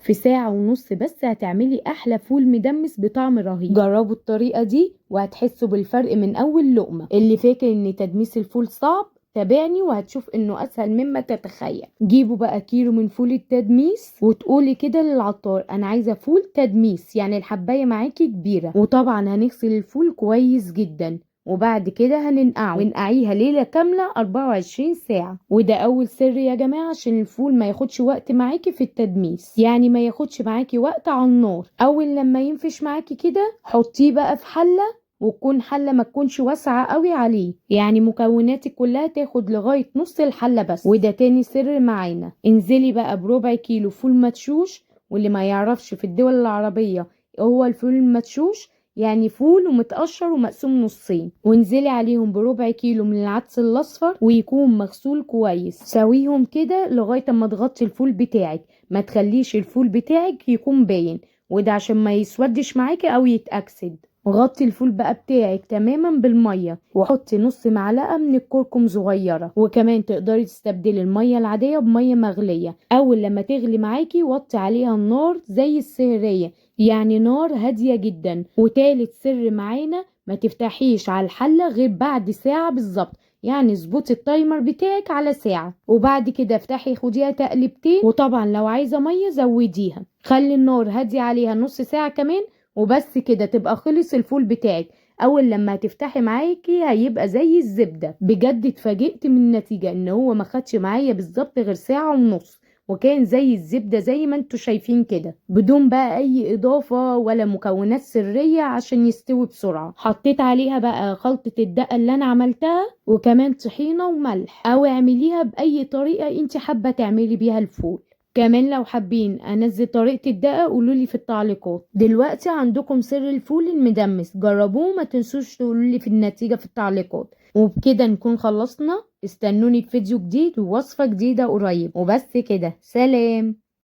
في ساعة ونص بس هتعملي احلى فول مدمس بطعم رهيب. جربوا الطريقة دي وهتحسوا بالفرق من اول لقمة. اللي فاكر ان تدميس الفول صعب تابعني وهتشوف انه اسهل مما تتخيل. جيبوا بقى كيلو من فول التدميس وتقولي كده للعطار انا عايزه فول تدميس، يعني الحبايه معاكي كبيرة. وطبعا هنغسل الفول كويس جدا وبعد كده هننقعه ونقعيها ليلة كاملة 24 ساعة. وده اول سر يا جماعة عشان الفول ما ياخدش وقت معاكي في التدميس، يعني ما ياخدش معاكي وقت على النار. اول لما ينفش معاكي كده حطيه بقى في حله، وتكون حلة ما تكونش واسعة قوي عليه، يعني مكوناتك كلها تاخد لغاية نص الحلة بس. وده تاني سر معانا. انزلي بقى بربع كيلو فول مدشوش، واللي ما يعرفش في الدول العربية هو الفول المدشوش يعني فول ومتقشر ومقسوم نصين، وانزلي عليهم بربع كيلو من العدس الاصفر ويكون مغسول كويس. سويهم كده لغاية اما تغطي الفول بتاعك، ما تخليش الفول بتاعك يكون باين، وده عشان ما يسودش معاكي او يتأكسد. غطي الفول بقى بتاعك تماما بالمية، وحطي نص معلقه من الكركم صغيرة، وكمان تقدري تستبدلي المية العادية بميه مغليه. اول لما تغلي معاكي وطي عليها النار زي السهريه، يعني نار هادية جدا. وتالت سر معانا، ما تفتحيش على الحلة غير بعد ساعة بالظبط، يعني اظبطي ال timer بتاعك على ساعة، وبعد كده افتحي خديها تقلبتين، وطبعا لو عايزه مية زوديها. خلي النار هادية عليها نص ساعة كمان، وبس كده تبقى خلص الفول بتاعك. اول لما هتفتحي معاكي هيبقى زي الزبدة. بجد اتفاجئت من النتيجة ان هو ما خدش معايا بالظبط غير ساعة ونص، وكان زي الزبدة زي ما انتوا شايفين كده، بدون بقى اي اضافة ولا مكونات سرية عشان يستوي بسرعة. حطيت عليها بقى خلطة الدقة اللي انا عملتها، وكمان طحينة وملح، او اعمليها باي طريقة انت حابة تعملي بيها الفول. كمان لو حابين انزل طريقة الدقة قولولي في التعليقات. دلوقتي عندكم سر الفول المدمس، جربوه ما تنسوش تقولولي في النتيجة في التعليقات. وبكده نكون خلصنا. استنوني في فيديو جديد ووصفة جديدة قريب. وبس كده، سلام.